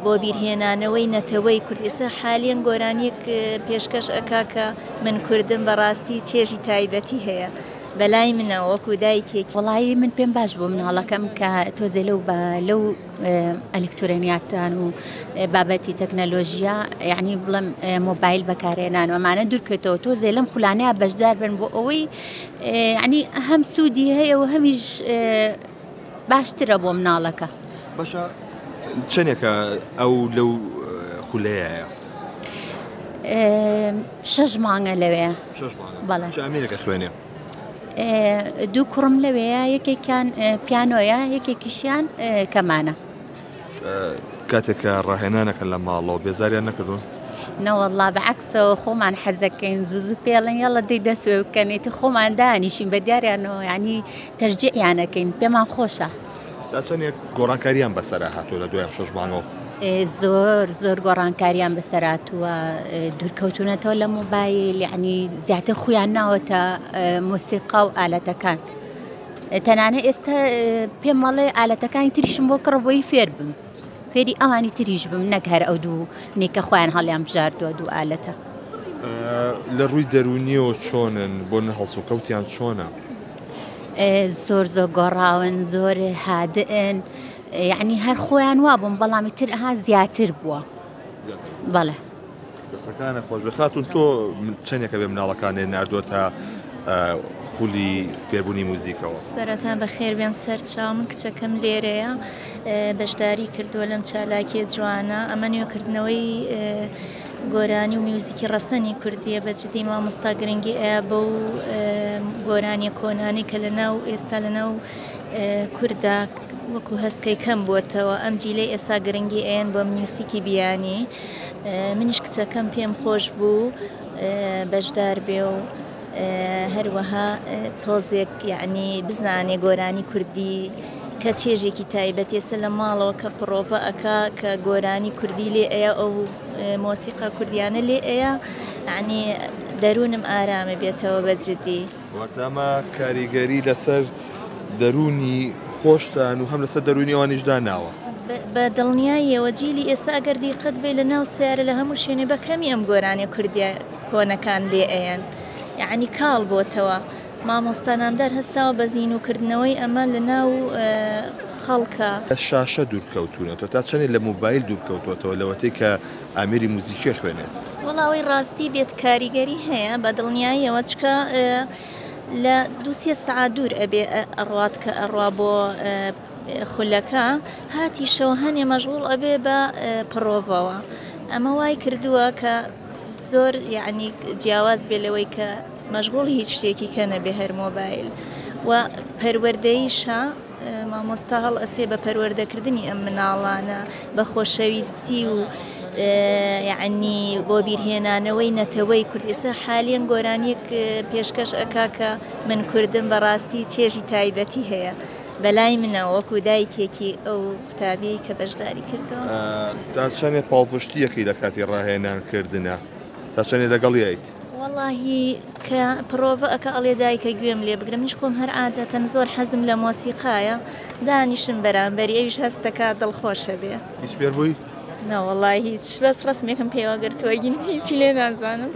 بۆ بیرهێنانەوەی نەتەوەی کورد ئێستا حالیەن گۆرانیەک پێشکەش ئەکا کە من کوردم بەڕاستی چێژی تایبەتی هەیە بەلای منەوە وەکو دایکێکی. وەڵایی من پێم باش بوو مناڵەکەم کە تۆزێ لەو بە لەو ئەلکترۆنیاتان و بابەتی تەکنەلۆژیا یعنی بڵێم مۆبایل بەکارهێنان و ئەمانە دوورکەوتەوە تۆزێ لەم خولانەیە بەشدار بن بۆ ئەوەی یعنی هەم سوودی هەیە و هەمیش باشترە بۆ مناڵەکە. باشە چەندێکە ئەو لەو خولەیە؟ شەش مانگە لەوێ. شەش مانگە. بەڵێ. چ ئامێرێکە خوێنێ؟ دوو کوڕم لەوێیە یەکێکیان پیانۆیە یەکێکیشیان کەمانە. کاتێک کە ڕاهێنانەکەن لە ماڵەوە بێزاریان نەکردوون؟ نەوەڵڵا بە عەکسەوە خۆمان حەزەکەین زوو زوو پێڵێن یاڵا دەی دەست پێ بکەن ئیتر خۆمان دانیشین بە دیاریانەوە یانی تەشجیعیانەکەین پێمان خۆشە. تا چەندێک گۆڕانکاریان بەسەرا هاتووە لە دوای ئەم شەش مانگەوە؟ زۆر زۆر گۆڕانکاریان بەسەر هاتووە دوورکەوتونەتەوە لە مۆبایل یعنی زیاتر خویان ناوەتە مۆسیقا و ئالەتەکان تەنانە ئێستا پێم وەڵێ ئالەتەکانی تریشم بۆ کڕ بۆی فێر بم فێری ئەوانی تریش بم نەک هەر ئەو دوو نێکە خۆیان هەڵیان بژاردووە دوو ئالەتە. لە ڕووی دەروونیەوە چۆنن بۆ هەڵسوکەوتیان چۆنە؟ زۆر زۆر گۆڕاون زۆر هادئن یعنی هەر خۆیان وابوون بەڵام تر ئەها زیاتر بووە بەڵێ. دەستەکانە خۆش بێ خاتون تۆ چەندێکە بێ مناڵەکانێ ناردووە تا خولی فێربوونی موزیکەوە؟ سەرەتا بەخێر بێن سەر چاو من کچەکەم لێرەیە بەشداری کردووە لەم چالاکیە جوانە ئەمە نوێکردنەوەی گۆرانی و میوزیکی ڕەسەنی کوردیە بە جدی مامۆستا گرنگی ئەیا بەو گۆرانیە کۆنانەی کە لەناو ئێستا لەناو کوردا وەکو هەستکەی کەم بووەتەوە ئەم جیلەی ئێستا گرنگی ئەیەن بۆ میوزیکی بیانی منیش کچەکەم پێم خۆش بوو بەشدار بێ و هەروەها تۆزێک یعنی بزانێ گۆرانی کوردی کە چێژێکی تایبەت ئێستا لە ماڵەوە کە پڕۆڤە ئەکا کە گۆرانی کوردی لێ ئەیا ئەو مۆسیقا کوردیانە لێ ئەیا یعنی دەروونم ئارامە بێتەوە بە جدی. واتە ئەمە کاریگەری لەسەر دەروونی خۆشتان و هەم لەسەر دەروونی ئەوانیش داناوە. بە دڵنیاییەوە جیلی ئێستا ئەگەر دیقەت بەی لە ناو سەیارە لە هەموو شوێنێ بە کەمی ئەم گۆرانیە کوردیە کۆنەکان لێ ئەیەن یەعنی کاڵ بۆتەوە مامۆستا نامدار هەستاوە بە زینوو کردنەوەی ئەمە لە ناو خەڵکا. لە شاشە دوور کەوتوونەتەوە تا چەندێ لە مۆبایل دوور کەوتووەتەوە لەوەتەی کە ئامێری موزیکی ئەخوێنێت؟ وەڵا ئەوەی ڕاستی بێت کاریگەری هەیە بە دڵنیاییەوە چکە لە دووسێ سەعات دوور ئەبێ ئەڕوات کە ئەڕوا بۆ خولەکە هاتیشەوە هەنێ مەشغوڵ ئەبێ بە پڕۆڤەوە ئەمە وای کردووە کە زۆر یعنی جیاواز بێ لەوەی کە مەشغوڵی هیچ شتێکی کە نەبێ هەر مۆبایل و پەروەردەیشە مامۆستا هەڵئەسێ بە پەروەردەکردنی ئەم مناڵانە بە خۆشەویستی و یعنی بۆ بیرهێنانەوەی نەتەوەی کورد ئێستا حالیەن گۆرانیەک پێشکەش ئەکا کە من کوردم بەڕاستی چێژی تایبەتی هەیە بەلای منەوە وەکو دایکێکی ئەو قوتابیەی کە بەشداری کردووە. تا چەندێ پاڵپشتیەکەی لە کاتی ڕاهێنان کردنا؟ تا چەندێ لەگەڵیایت؟ وەڵاهی کە پڕۆڤە ئەکا ئەڵێ دایکە گوێم لێ بگرە منیش خۆم هەر عادەتەن زۆر حەزم لە مۆسیقایە دانیشم بەرامبەری ئەویش هەست دەکا دڵخۆشە بێ. هیچ فێر بووی؟ نەوەڵا هیچ بەس ڕەسمێکم پێوە گرتووە هیچی لێ نازانم.